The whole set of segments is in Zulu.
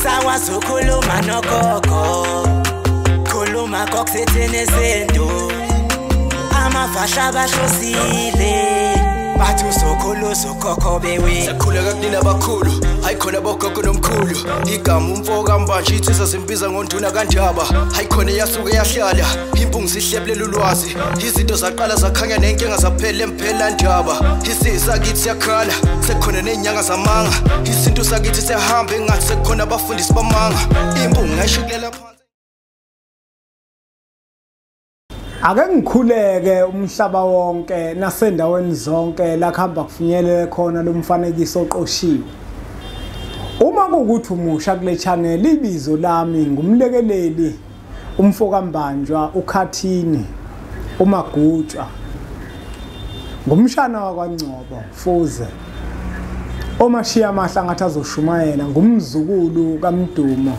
Sakwazi ukukhuluma nogogo, khuluma kokusithini isintu. Amafasha bahlosile, bathi usokhulu ukhokho bewe. Sakhuleka kunina abakhulu, hayi khona bogogo nomkhulu. Igama umfo kaMbanje insizwa zimbiza ngonduna kaNdaba. Hayi khona yasuke yahlala, impungu zihlebulela ulwazi. Izinto zaqala zakhanya nenkinga zaphela emphela ndaba. Isizwe sakithi siyakhala, sekukhona nezinyanga zamanga. Isintu sakithi siyahamba engathi sekukhona abafundisi bamanga. Impungu ngayishukulela phansi. Ake ngikhuleke umhlaba wonke nasendaweni zonke la kuhamba kufinyelele khona lo mfanekiso oqoshiwe. Uma kuwukuthi umusha kule channel, ibizo lami ngumlekeleli umfokaMbanjwa uKhathini uMagutshwa, ngumshana wakwaNgcobo Fuze, omashiya amahla ngathi azoshumayela, ngumzukulu kaMdumo,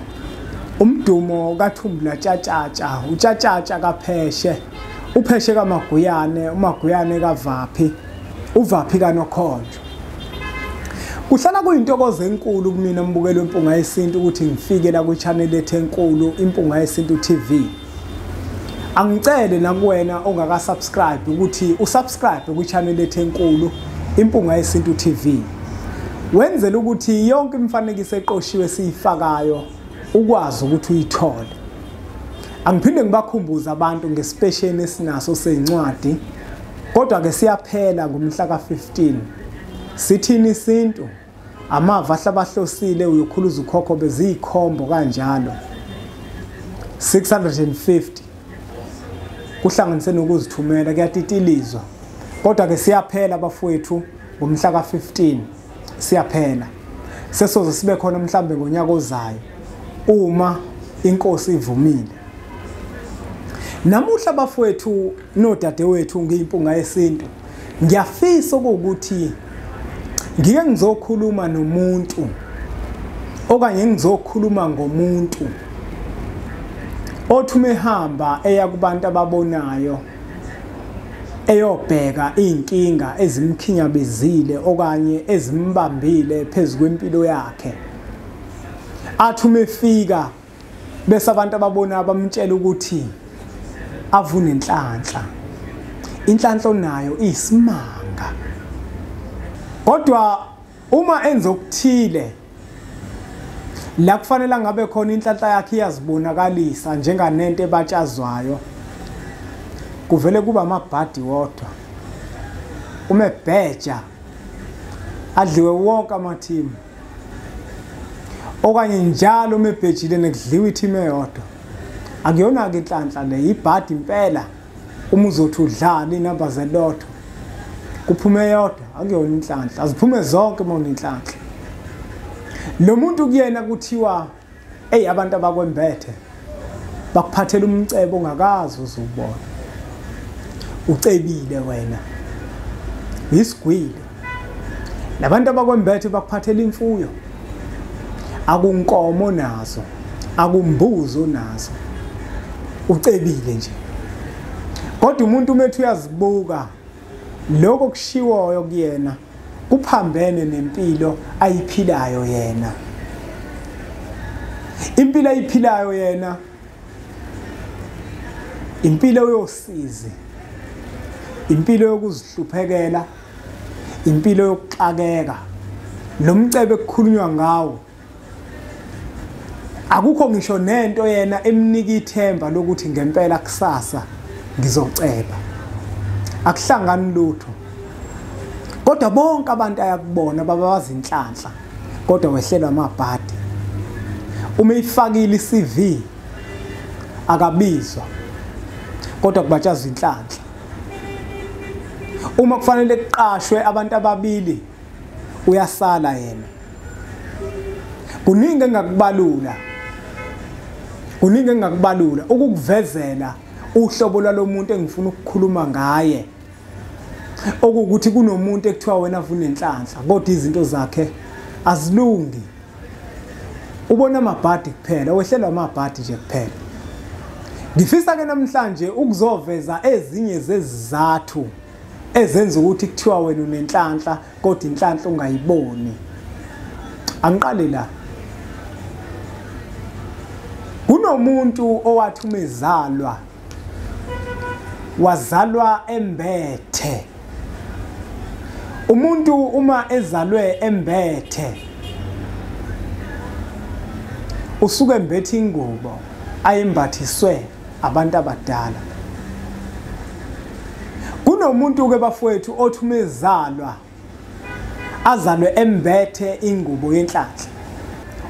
umdumo kaThumbula Tshatshatsha, uTshatshatsha kaPheshe, uPheshe kaMaguyane, uMaguyane kaVaphi, uVaphi kaNokhonjo. Kuhlala kuyintokozo enkulu kumina mbukelo weMpunga Yesintu ukuthi ngifike la kwi-channel ethu enkulu Impunga Yesintu TV. Angicele nakuwena ongaka-subscribe ukuthi usubscribe kwi-channel ethu enkulu Impunga Yesintu TV. Wenzela ukuthi yonke imifanekiso eqoshiwe siyifakayo ukwazi ukuthi uyithole. Angiphinde ngibakhumbuze abantu ngesipesheni esinaso sezincwadi, kodwa ke siyaphela ngomhla ka-15. Sithini isintu? Amava ahlabahlosile uyokhuluza ukhokho beziyikhombo kanjalo. 650 kuhlanganise nokuzithumela kuyatitilizwa. Kodwa ke siyaphela bafowethu ngomhla ka-15 siyaphela. Sesoze sibe khona mhlambe ngonyaka ozayo uma inkosi ivumile. Namuhla bafowethu nodadewethu ngiyiMpunga Yesintu, ngiyafisa ukuthi ngike ngizokhuluma nomuntu okanye ngizokhuluma ngomuntu othi mehamba eya kubantu ababonayo eyobheka inkinga ezimkhinyabezile okanye ezimbambile phezu kwempilo yakhe. Athi umefika bese abantu ababonayo bamtshela ukuthi avune inhlanhla. Inhlanhla nayo iyisimanga. Kodwa uma enza okuthile la kufanele ngabe khona inhlanhla yakhe iyazibonakalisa njenganento ebatshazwayo, kuvele kuba amabhadi wodwa. Umebheja adliwe wonke amathimu, okanye njalo umebhejile nekudliwa ithimu eyodwa. Akuyona-ke inhlanhla le, ibhadi impela. Uma uzothi udlala inamba zelotho kuphume eyodwa, akuyona inhlanhla. Aziphume zonke uma unenhlanhla. Lo muntu kuyena kuthiwa eyi, abantu abakwembethe bakuphathela umcebo ongakazi uzubona. Ucebile wena, isigwile. Labantu abakwembethe bakuphathela imfuyo, akunkomo nazo, akumbuzo nazo, ucebile nje. Kodwa umuntu umethu uyazibuka lokho kushiwoyo kuyena kuphambene nempilo ayiphilayo yena. Impilo ayiphilayo yena impilo yosizi, impilo yokuzihluphekela, impilo yokuxakeka. Lo mcebo ekukhulunywa ngawo akukho ngisho nento yena emnika ithemba lokuthi ngempela kusasa ngizoceba. Akuhlangani lutho. Kodwa bonke abantu ayakubona babawazi inhlanhla, kodwa wehlelwa amabhadi. Uma ifakile iCV akabizwa, kodwa kubatshazwa inhlanhla. Uma kufanele kuqashwe abantu ababili uyasala yena. Kuningi engakubalula, kuningi engakubalula ukukuvezela uhlobo lwalomuntu engifuna ukukhuluma ngaye, okuwukuthi kunomuntu ekuthiwa wena vuna inhlanhla kodwa izinto zakhe azilungi. Ubona amabhadi kuphela, wehlelwa amabhadi nje kuphela. Ngifisa ke namhlanje ukuzoveza ezinye zezizathu ezenza ukuthi kuthiwa wena unenhlanhla kodwa inhlanhla ungayiboni. Angiqale la. Kunomuntu owathi umezalwa wazalwa embethe. Umuntu uma ezalwe embethe usuke embethe ingubo ayembathiswe abantu abadala. Kunomuntu ke bafowethu othi umezalwa azalwe embethe ingubo yenhlanhla.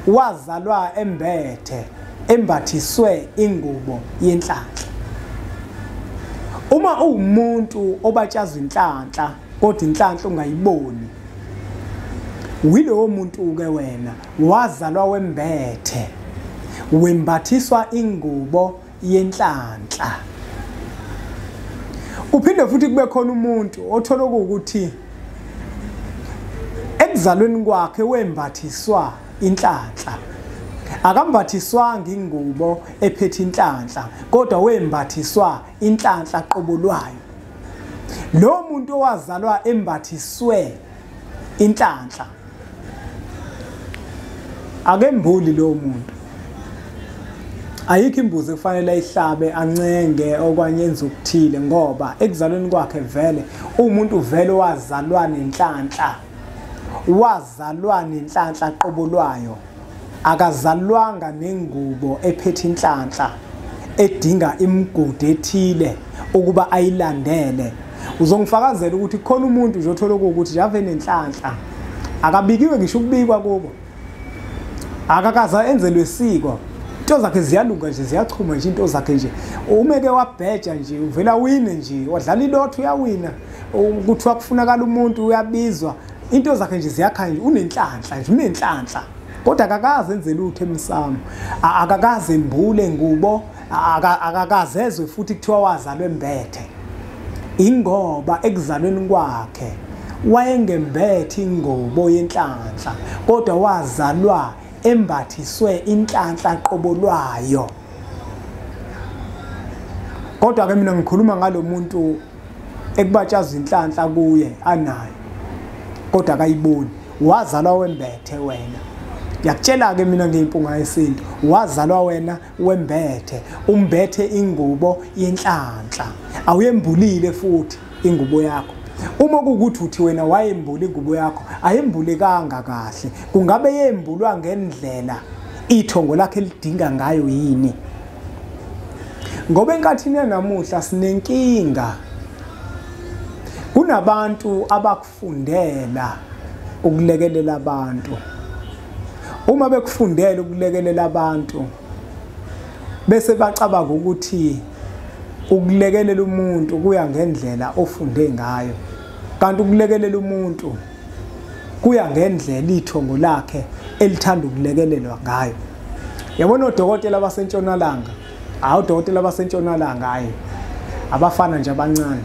Wazalwa embethe, embathiswe ingubo yenhlanhla. Uma uwumuntu obatshazwa inhlanhla kodwa inhlanhla ungayiboni, yilowo muntu ke wena wazalwa wembethe, wembathiswa ingubo yenhlanhla. Kuphinde futhi kube khona umuntu othola ukuthi ekuzalweni kwakhe wembathiswa inhlanhla. Akambathiswanga ingubo ephethe inhlanhla, kodwa wembathiswa inhlanhla qobo lwayo. Lo muntu owazalwa embathiswe inhlanhla akembuli lo muntu. Ayikho imbuzi ekufanele ayihlabe ancenge okanye enze okuthile, ngoba ekuzalweni kwakhe vele umuntu vele wazalwa nenhlanhla. Wazalwa nenhlanhla qobo lwayo. Akazalwanga nengubo ephethe inhlanhla edinga imigudu ethile ukuba ayilandele. Uzongifakazela ukuthi khona umuntu nje othola ukuthi ave nenhlanhla, akabikiwe ngisho ukubikwa kubo, akakaza enzelwe isiko, into zakhe ziyalunga nje, ziyachuma nje into zakhe nje. Umeke wabheja nje uvela wine nje, wadlala ilotho uyawina, kuthiwa kufunakala umuntu uyabizwa, into zakhe nje ziyakhanya, unenhlanhla nje, unenhlanhla. Kodwa akakaze enze lutho emsamo, akakaze embule ngubo, akakazezwe futhi kuthiwa wazalwe embethe. Ingoba ekuzalweni kwakhe wayengembethe ingubo yenhlanhla, kodwa wazalwa embathiswe inhlanhla qobo lwayo. Kodwa ke mina ngikhuluma ngalomuntu ekubatshazwa inhlanhla kuye anayo, kodwa akayiboni. Wazalwa wembethe wena. Ngiyakutshela ke mina ngeyimpunga yesintu, wazalwa wena wembethe, umbethe ingubo yenhlanhla, awuyembulile futhi ingubo yakho. Uma kuwukuthi uthi wena wayembula ingubo yakho, ayembulekanga kahle, kungabe yembulwa ngendlela ithongo lakhe lidinga ngayo yini? Ngoba enkathini yanamuhla sinenkinga. Kunabantu abakufundela ukulekelela abantu. Uma bekufundela ukulekelela abantu, bese bacabanga ukuthi ukulekelela umuntu kuya ngendlela ofunde ngayo, kanti ukulekelela umuntu kuya ngendlela ithongo lakhe elithanda ukulekelelwa ngayo. Yabona odokotela basentshonalanga, hayi odokotela basentshonalanga, hayi abafana nje abancane.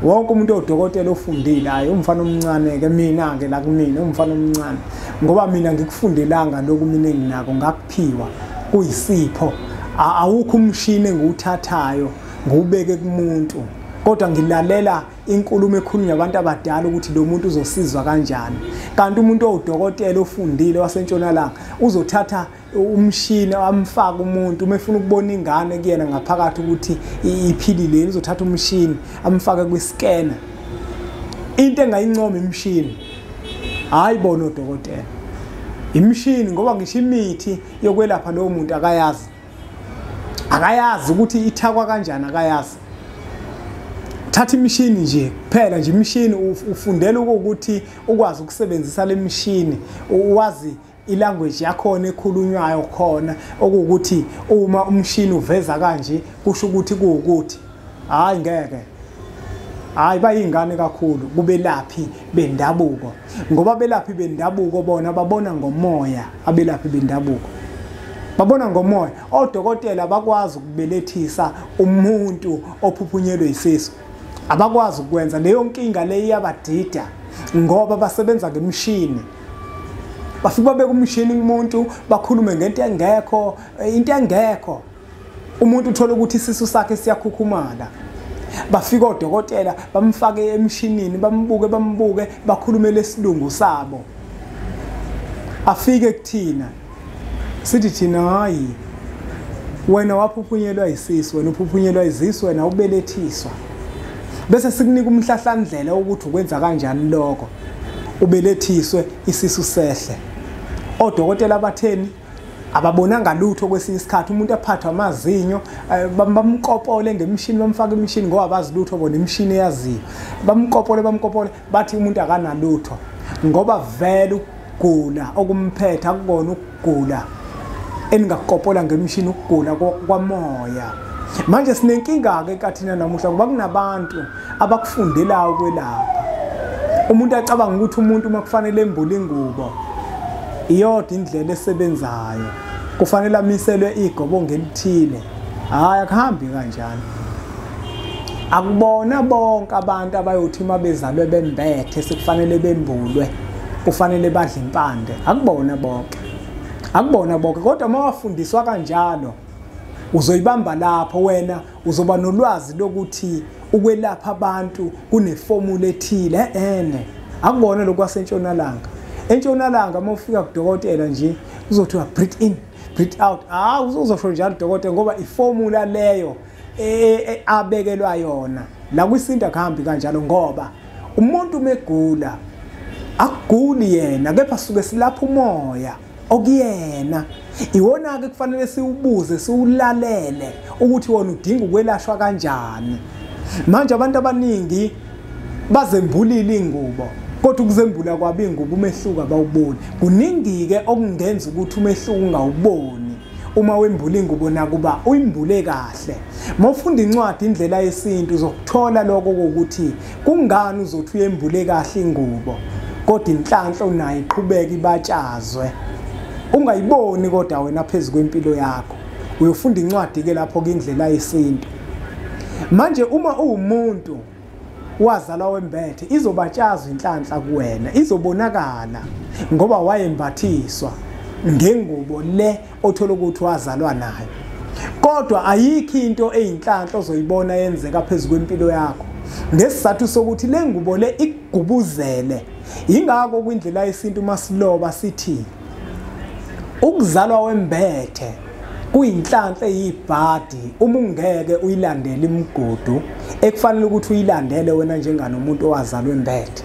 Wonke umuntu odokotela ofundile, hayi umfana omncane ke mina ke la kumina umfana omncane, ngoba mina ngikufundelanga lokhu mina enginako ngakuphiwa kuyisipho. Awukho umshini engiwuthathayo ngiwubeke kumuntu, kodwa ngilalela inkulumo ekhulunywa abantu abadala ukuthi lo muntu uzosizwa kanjani. Kanti umuntu owudokotela ofundile wasentshonalanga uzothatha umshini amfaka umuntu uma efuna ukubona ingane kuyena ngaphakathi ukuthi iphilile, uzothatha umshini amfake kwi-scanner. Into engayincoma imishini, hayi bona odokotela, imishini, ngoba ngisho imithi yokwelapha lowo muntu akayazi, akayazi ukuthi ithakwa kanjani, akayazi. Thatha imishini nje kuphela nje, imishini ufundela ukuthi ukwazi ukusebenzisa le mishini, uwazi ilanguage yakhona ekhulunywayo khona, okuwukuthi uma umshini uveza kanje kusho ukuthi kuwukuthi. Hayi ngeke, hayi bayingane kakhulu kubelaphi bendabuko, ngoba belaphi bendabuko bona babona ngomoya. Abelaphi bendabuko babona ngomoya. Odokotela bakwazi ukubelethisa umuntu ophuphunyelwe isisu, abakwazi ukwenza leyo nkinga leyo, iyabadida ngoba basebenza ngemishini. Bafika babeka umshini kumuntu, bakhulume ngento engekho, into engekho. Umuntu uthola ukuthi isisu sakhe siyakhukhumala. Bafika odokotela bamfake emshinini, bambuke bambuke, bakhulume lesilungu sabo. Afike kuthina sithi thina hayi Wena waphuphunyelwa isisu, wena uphuphunyelwa izisu, wena ubelethiswa. Bese sikunika umhlahlandlela ukuthi ukwenza kanjani lokho. Ubelethiswe isisu sehle. Odokotela abatheni ababonanga lutho kwesinye isikhathi, umuntu aphathwa amazinyo, bamkopole ngemishini, bamfaka imishini ngoba abazi lutho bona, imishini eyaziyo. Bamkopole bathi umuntu akanalutho ngoba vele ukugula okumphethe akubona ukugula eningakukopola ngemishini, ukugula kwamoya. Manje sinenkinga-ke enkathini namuhla ngoba kunabantu abakufundelayo ukwelapha. Umuntu acabanga ukuthi umuntu uma kufanele embule ingubo iyodwa indlela esebenzayo, kufanele amiselwe igobongo elithile. Hhayi, akuhambi kanjalo. Akubona bonke abantu abayothi uma bezalwe bembethe sekufanele bembulwe, kufanele badle impande. Akubona bonke, akubona bonke. Kodwa uma wafundiswa kanjalo uzoyibamba lapho, wena uzoba nolwazi lokuthi ukwelapha abantu kuneformula ethile. Ene akubona lokwasentshonalanga. Entshonalanga uma ufika kudokotela nje uzothiwa breathe in, breathe out. Ah, uzosho njalo udokotela ngoba iformula leyo abekelwa yona. La kwisintu akuhambi kanjalo ngoba umuntu megula akuguli yena, kepha suke silapha umoya okuyena. Iwona ke kufanele siwubuze, siwulalele ukuthi wona udinga ukwelashwa kanjani. Manje abantu abaningi bazembulile ingubo, kodwa ukuzembula kwabo ingubo umehluko abawuboni. Kuningi-ke okungenza ukuthi umehluko ungawuboni uma wembula ingubo nakuba uyimbule kahle. Uma ufunda incwadi Indlela Yesintu uzokuthola lokho kokuthi kungani uzothi uyembule kahle ingubo kodwa inhlanhla unayo iqhubeka ibatshazwe, ungayiboni kodwa wena phezu kwempilo yakho. Uyofunda incwadi-ke lapho Indlela Yesintu. Manje uma uwumuntu wazalwa wembethe, izobatshazwa inhlanhla kuwena, izobonakala ngoba wayembathiswa ngengubo le othola ukuthi wazalwa nayo. Kodwa ayikho into eyinhlanhla ozoyibona yenzeka phezu kwempilo yakho ngesizathu sokuthi le ngubo le ikugubuzele. Ingakho kwindlela yesintu masiloba sithi ukuzalwa wembethe kuyinhlanhla eyibhadi uma ungeke uyilandele imigudu ekufanele ukuthi uyilandele wena njenganomuntu owazalwa embethe.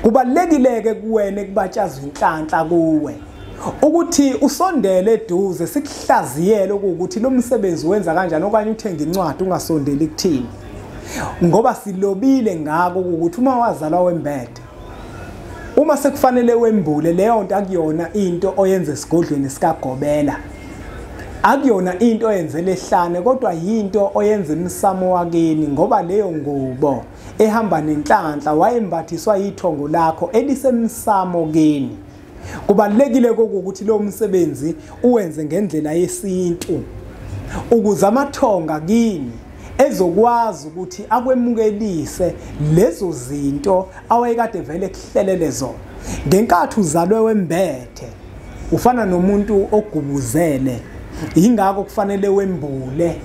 Kubalulekile-ke kuwena ekubatshazwa inhlanhla kuwe ukuthi usondele eduze sikuhlaziyele ukuthi lo msebenzi wenza kanjani, okanye uthenge incwadi ungasondeli kuthini, ngoba silobile ngako ukuthi uma wazalwa wembethe uma sekufanele wembule leyo nto akuyona into oyenze esigodlweni sikagobela, akuyona into oyenzele ehlane, kodwa yinto oyenza emsamo wakini, ngoba leyo ngubo ehamba nenhlanhla wayembathiswa yithongo lakho elisemsamo kini. Kubalulekile ukuthi lo msebenzi uwenze ngendlela yesintu ukuze amathonga kini ezokwazi ukuthi akwemukelise lezo zinto awayekade vele kuhlelele zona. Ngenkathi uzalwe wembethe ufana nomuntu ogubuzele, ingakho kufanele wembule.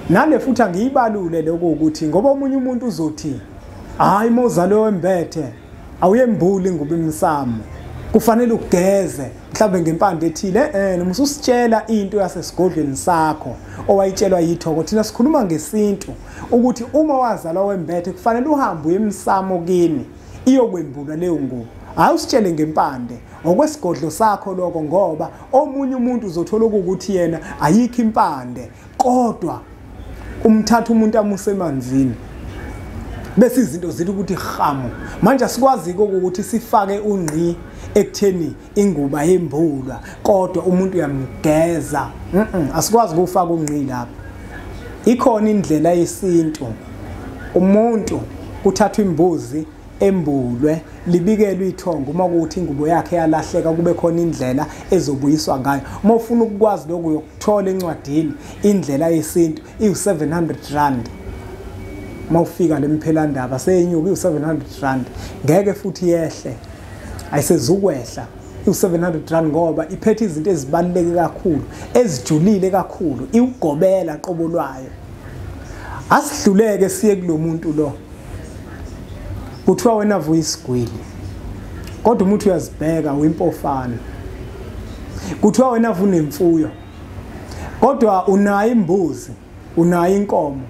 Nale futhi angiyibalule lokho ukuthi ngoba omunye umuntu uzothi hayi mozalwe wembethe awuyembuli ingubo emsamo, kufanele ugeze mhlawumbe ngempande ethile. Noma ususitshela into yasesigodlweni sakho owayitshelwa yithoko. Thina sikhuluma ngesintu ukuthi uma wazalwa wembethe kufanele uhambe uye emsamo kini iyokwembulwa leyo ngubo, hayi usitshele ngempande okwesigodlo sakho lokho, ngoba omunye umuntu uzothola ukuthi yena ayikho impande kodwa umthatha umuntu amuse emanzini bese izinto zithi ukuthi hamu. Manje asikwazi ukuthi sifake ungqi ekutheni inguba yembulwa kodwa umuntu uyamgeza. Asikwazi ukufaka ungqi lapho. Ikhona indlela yesintu, umuntu kuthathwa imbuzi embulwe libikelwe ithongo uma kuthi ingubo yakhe yalahleka, kube khona indlela ezobuyiswa ngayo. Uma ufuna ukukwazi lokhu uyokuthola encwadini Indlela Yesintu, iwu-700 rand. Uma ufika le mphelandaba seyenyuka iwu-700 rand, ngeke futhi yehle, ayisezukwehla iwu-700 rand ngoba iphethe izinto ezibaluleke kakhulu, ezijulile kakhulu, iwugobela qobo lwayo. Asidluleke siye kulo muntu lo. Kuthiwa wena vuya isigwili, kodwa umuntu uyazibheka uyimpofana. Kuthiwa wena vuna imfuyo, Kodwa unayo imbuzi, unayo inkomo.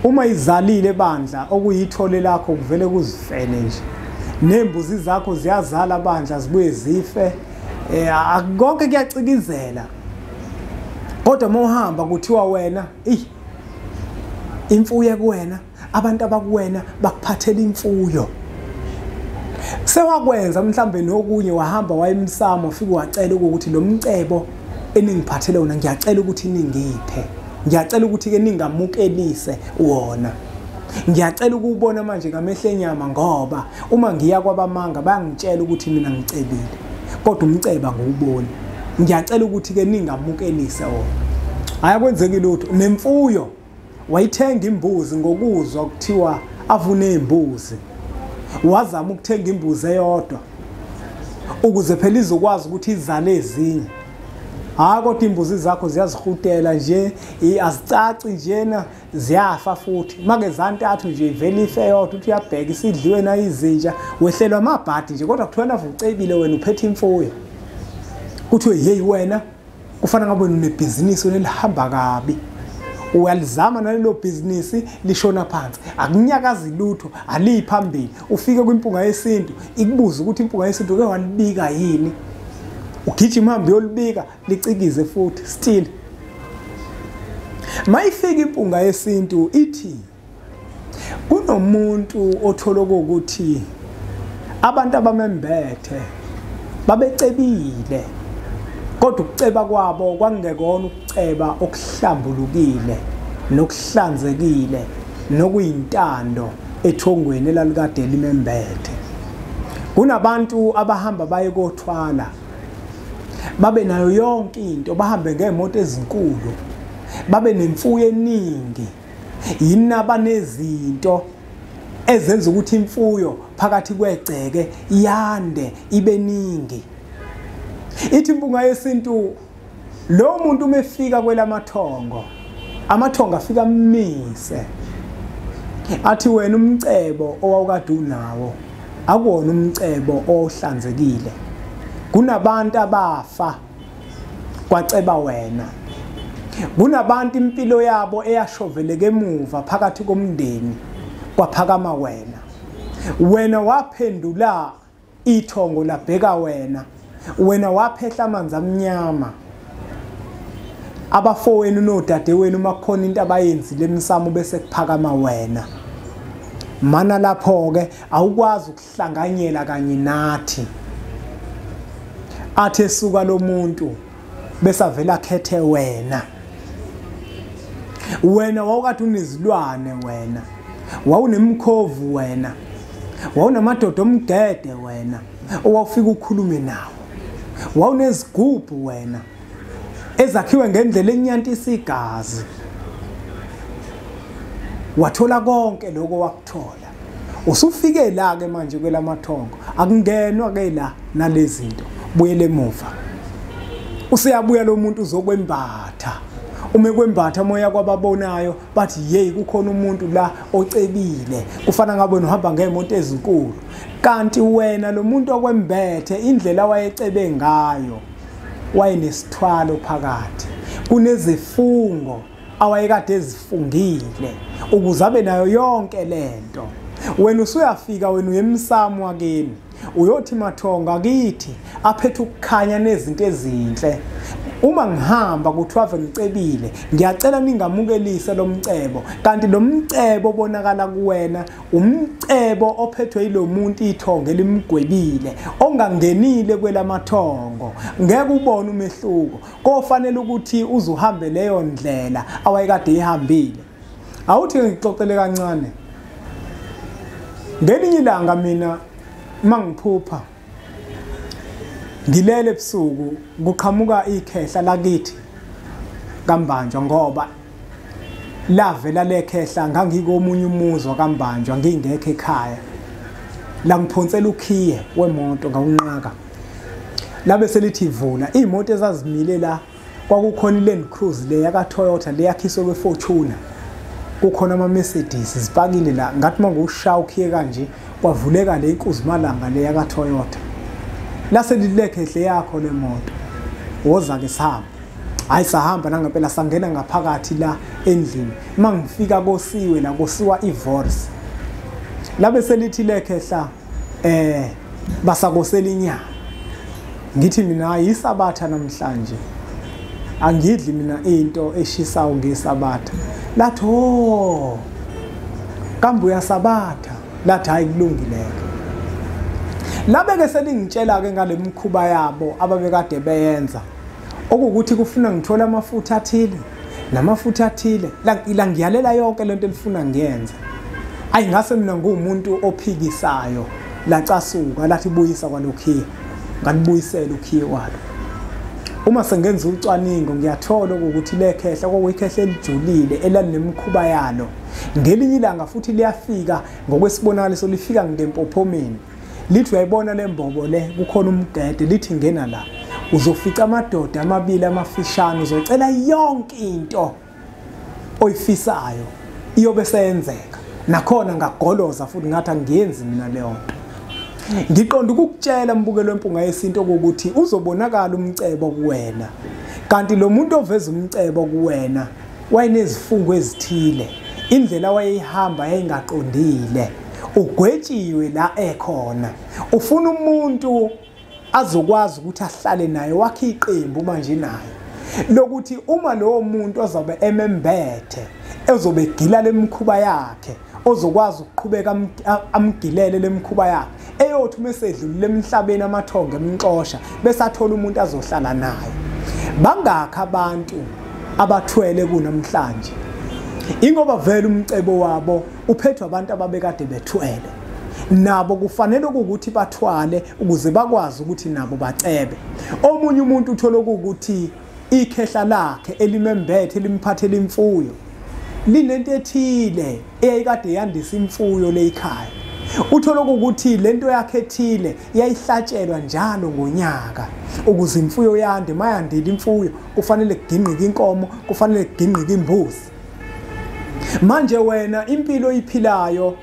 Uma izalile bandla okuyithole lakho kuvele kuzifele nje. Nembuzi zakho ziyazala bandla zibuye zife. Konke kuyacikizela. Kodwa mawuhamba kuthiwa wena, imfuyo kuwena, abantu abakuwena bakuphathela imfuyo. Sewakwenza mhlambe nokunye, wahamba wayemsamo ufike wacela ukuthi lo mcebo eningiphathele wona ngiyacela ukuthi ningiphe. Ngiyacela ukuthi ke ningamukelise wona. Ngiyacela ukubona manje ngamehlo enyama, ngoba uma ngiya kwabamanga bayangitshela ukuthi mina ngicebile, kodwa umceba ngiwuboni. Ngiyacela ukuthi ke ningamukelise wona. Ayakwenzeki lutho. Nemfuyo wayithenga imbuzi ngokuzwa kuthiwa avune imbuzi. Wazama ukuthenga imbuzi eyodwa ukuze phela izokwazi ukuthi izale ezinye. Hayi, kodwa imbuzi zakho ziyazihutela nje, azicaci njena, ziyafa futhi. Make zantathu nje ivele ife eyodwa, uthi uyabheka isidliwe na izinja, wehlelwa amabhadi nje. Kodwa kuthiwa navucebile wena uphethe imfuyo. Kuthiwe hey wena kufana ngabe unebhizinisi elihamba kabi. Uyalizama nalelo bhizinisi lishona phansi, akunyakazi lutho, aliphambili. Ufike kwimpunga yesintu ikubuza ukuthi impunga yesintu ke walibika yini, ugijima hambe uyolibika licikize futhi still. Mayifika impunga yesintu ithi kunomuntu othola ukuthi abantu abamembethe babecebile, kodwa ukuceba kwabo kwangekona ukuceba okuhlambulukile nokuhlanzekile nokuyintando ethongweni elalikade limembethe. Kunabantu abahamba baye kothwala babe nayo yonke into, bahambe ngeemoto ezinkulu, babe nemfuyo eningi, yini abanezinto ezenza ukuthi imfuyo phakathi kwegceke yande ibe ningi. Ithi impunga yesintu lo muntu uma efika kwelamathongo, amathongo afika ammise athi wena umcebo owawukade unawo akuwona umcebo ohlanzekile. Kunabantu abafa kwaceba wena, kunabantu impilo yabo eyashoveleka emuva phakathi komndeni kwaphakama wena. Wena waphendula ithongo labheka wena, wena waphehla amanzi amnyama. Abafowenu nodadewenu uma kukhona into abayenzile emsamo bese kuphakama wena. Mana lapho ke awukwazi ukuhlanganyela kanye nathi. Athi esuka lo muntu bese avela khethe wena. Wena wawukade unezilwane, wena wawunemkhovu, wena wawunamadoda omgede, wena owawufika ukhulume nawo, wawunezigubhu wena ezakhiwe ngendlela enyantisa igazi. Wathola konke lokho wakuthola. Usufike la ke manje kwelamathongo, akungenwa ke la nalezinto, buyele emuva. Useyabuya lo muntu uzokwembatha. Uma kwembatha moya kwababonayo bathi hey kukhona umuntu la ocebile, kufana ngabe uhamba ngeemoto ezinkulu. Kanti wena lo muntu okwembethe indlela wayecebe ngayo wayenesithwalo phakathi, kunezifungo awayekade ezifungile ukuze abe nayo yonke lento. Wena usuyafika wena uyemsamo wakini, uyothi mathonga akithi aphethe ukukhanya nezinto ezinhle. Uma ngihamba kuthiwa ave ngicebile, ngiyacela ningamukelise lo mcebo. Kanti lo mcebo obonakala kuwena umcebo ophethwe yilo muntu ithongo elimgwebile, ongangenile kwelamathongo. Ngeke ubone umehluko. Kofanele ukuthi uzuhambe leyo ndlela awayekade ihambile. Awuthi ngixoxele kancane. Ngelinye ilanga mina mangiphupha ngilele ebusuku, kuqhamuka ikhehla lakithi kaMbanjwa, ngoba lavela lekhehla ngangikomunye umuzi kaMbanjwa ngingekho ekhaya. Langiphonsela ukhiye wemoto ngawunqaka. Labe selithi vula imoto ezazimile la, kwakukhona iLand Cruiser le yaka Toyota le yakhiswe kweFortuner, kukhona ama Mercedes zipakile la. Ngathi mangushaya ukhiye kanje kwavuleka le inkuzimalanga le yaka Toyota. Lase lilekhehle yakho le moto, woza ke sihamba. Hayi, sahamba nangempela, sangena ngaphakathi la endlini. Mangifika kosiwe la, kosiwa ivorce, labe selithi lekhehla basakosela inyama. Ngithi mina yisabatha namhlanje, angidli mina into eshisayo ngesabatha. Lathi oh, kambe uyasabatha? Lathi hayi, kulungileke. Labe ke selingitshela ke ngale mkhuba yabo ababekade beyenza, okuwukuthi kufuna ngithola amafutha athile namafutha athile, la ngiyalela yonke lento elifuna ngiyenze. Ayi, ngase mina nguwumuntu ophikisayo, lacasuka lathi buyisa kwalokhiye. Ngalibuyisela ukhiye walo. Uma sengenza ucwaningo ngiyathola ukuthi lekhehla kwakuyikhehla elijulile elalinemikhuba yalo. Ngelinye ilanga futhi liyafika ngokwesibonakaliso, lifika ngempophomeni, lithi uyayibona le mbobo le, kukhona umgede, lithi ngena la, uzofica amadoda amabili amafishane, uzocela yonke into oyifisayo iyobe seyenzeka. Nakhona ngagoloza futhi ngathi angiyenzi mina leyo nto. Ngiqonda ukukutshela mbukelo wempunga yesintu ukuthi uzobonakala umcebo kuwena, kanti lo muntu oveza umcebo kuwena wayenezifungo ezithile, indlela wayeyihamba yayingaqondile, ugwetshiwe la ekhona. Ufuna umuntu azokwazi ukuthi ahlale naye, wakhe iqembu manje naye, lokuthi uma lowo muntu azobe emembethe, ezobe egila lemikhuba yakhe, ozokwazi ukuqhubeka amgilele lemikhuba yakhe, eyothi uma esedlulile emhlabeni amathongo emxosha, bese athola umuntu azohlala naye. Bangakho abantu abathwele kunamhlanje, ingoba vele umcebo wabo uphethwe abantu ababekade bethwele. Nabo kufanele ukuthi bathwale ukuze bakwazi ukuthi nabo bacebe. Omunye umuntu uthola ukuthi ikhehla lakhe elimembethe limphathele imfuyo linento ethile eyayikade yandisa imfuyo leyikhaya. Uthola ukuthi lento yakhe ethile iyayihlatshelwa njalo ngonyaka ukuze imfuyo yande. Mayandile imfuyo kufanele kugingqike inkomo, kufanele kugingqike imbuzi. Manje wena impilo oyiphilayo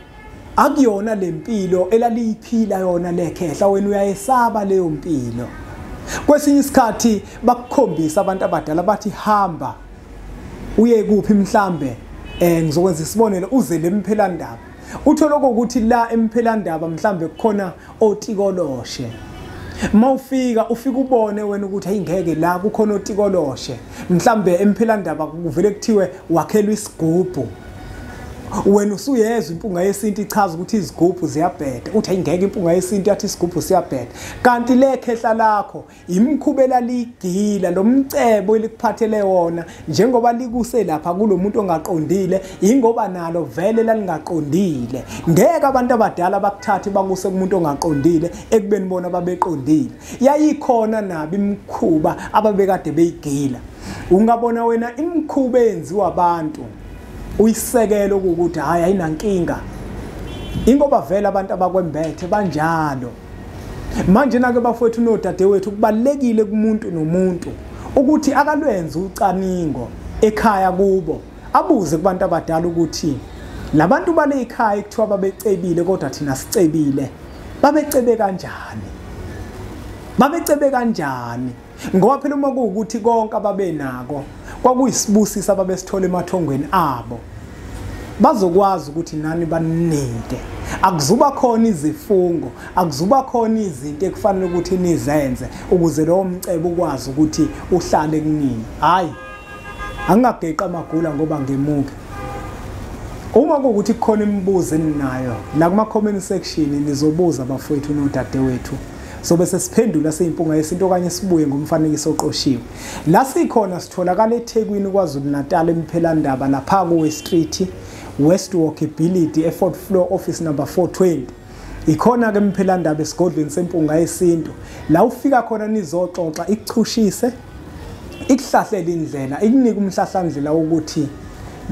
akuyona lempilo elaliyiphila yona lekhehla, wena uyayesaba leyo mpilo. Kwesinye isikhathi bakukhombisa abantu abadala bathi hamba uye kuphi, mhlambe ngizokwenza isibonelo, uze lemphelandaba. Uthola ukuthi la emphelandaba mhlambe kukhona otikoloshe. Mawufika ufika ubone wena ukuthi ayingeke la kukhona otikoloshe, mhlambe emphelandaba kuvele kuthiwe wakhelwa isigubhu. Wena usuyezwa impunga yesintu ichaza ukuthi izigubhu ziyabheda, uthi ayingeke impunga yesintu yathi isigubhu siyabheda, kanti le khehla lakho imkhubela ligila lo mcebo elikuphathele wona, njengoba likuse lapha kulomuntu ongaqondile, ingoba nalo vele lalingaqondile. Ngeke abantu abadala bakuthathe bakuse kumuntu ongaqondile ekubeni bona babeqondile. Yayikhona nabo imikhuba ababekade beyigila. Ungabona wena imikhuba eyenziwa abantu uyisekelo ukuthi hayi ayinankinga, ingoba vele abantu abakwembethe banjalo. Manje nake bafowethu nodadewethu, kubalekile kumuntu nomuntu ukuthi akalwenze ucaningo ekhaya kubo, abuze kubantu abadala ukuthi labantu bale ekhaya ekuthiwa babecebile kodwa thina sicebile, babecebe kanjani? Babecebe kanjani? Ngoba phela uma kuwukuthi konke ababenako kwakuyisibusisa ababesithola emathongweni abo, bazokwazi ukuthi nani baninike. Akuzuba khona izifungo, akuzuba khona izinto ekufanele ukuthi nizenze ukuze lowo mcebo ukwazi ukuthi uhlale kunini. Hayi, angingageqa amagula ngoba ngemuke. Uma kuwukuthi kukhona imibuzo eninayo la kuma comment section, nizobuza bafowethu nodadewethu, sobe sesiphendula seyimpunga yesintu okanye sibuye ngomfanekiso oqoshiwe. La sikhona sitholakala eThekwini, KwaZulu Natal, emphelandaba lapha ku Street, West Walkability, e4th floor, office number 420. Ikhona ke emphelandaba esigodlweni sempunga yesintu, la ufika khona nizoxoxa, ikuchushise, ikuhlahlela indlela, ikunike umhlahlandlela wokuthi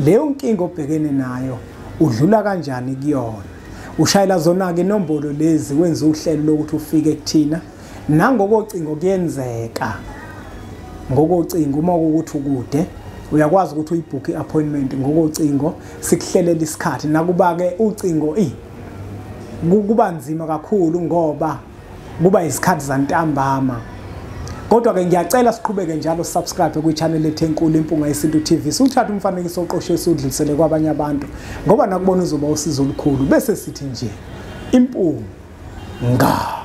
leyo nkinga obhekene nayo udlula kanjani kuyona. Ushayela zona ke inombolo lezi, wenza uhlelo lokuthi ufike kuthina. Nangokocingo kuyenzeka, ngokocingo uma kuwukuthi ukude uyakwazi ukuthi uyibhuke i-appointment ngokocingo, sikuhlelela isikhathi. Nakuba ke ucingo kuba nzima kakhulu ngoba kuba izikhathi zantambama. Kodwa-ke ngiyacela siqhubeke njalo, subscribe kwi-channel ethu enkulu Impunga Yesintu TV, siwuthathe umfanekiso oqoshiwe siwudlulisele kwabanye abantu, ngoba nakubona uzoba usizo olukhulu. Bese sithi nje impunga.